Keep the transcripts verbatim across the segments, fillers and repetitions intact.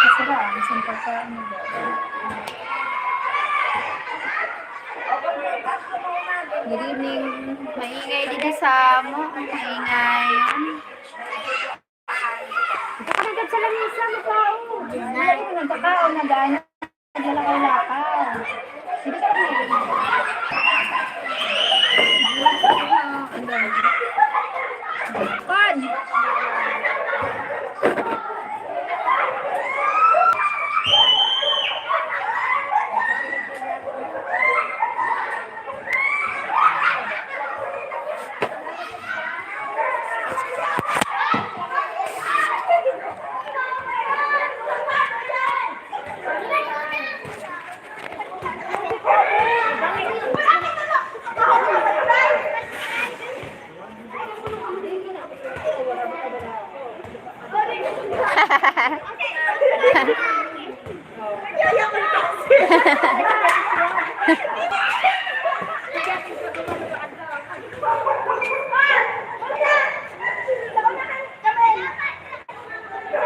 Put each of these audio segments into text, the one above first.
Masarap, isang pagkain na ba? Good evening. Maingay dito sa amo. Maingay. Ito ka nagkad sa lamisa, magkaon. Nagkakaon, nag-ano. Naglalakaw-lakaw. Hindi ka naman. Pan!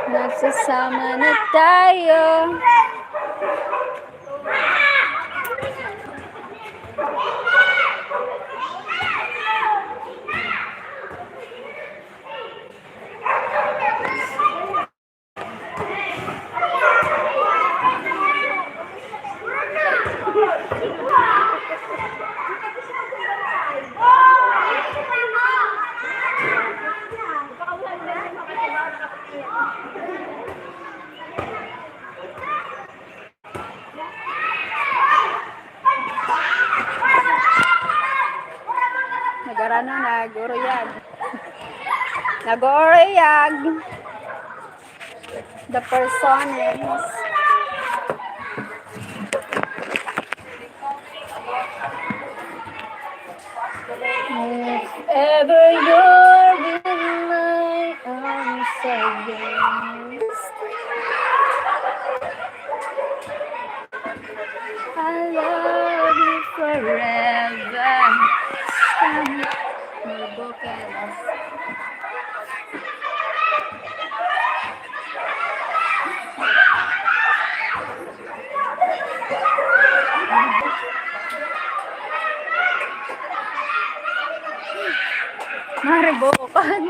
Nagsasama na tayo. Nag-arano, nag-uruyag. Nag-uuruyag. The personas. If ever you're in my arms again, I love you forever. More vocals. Maribokan.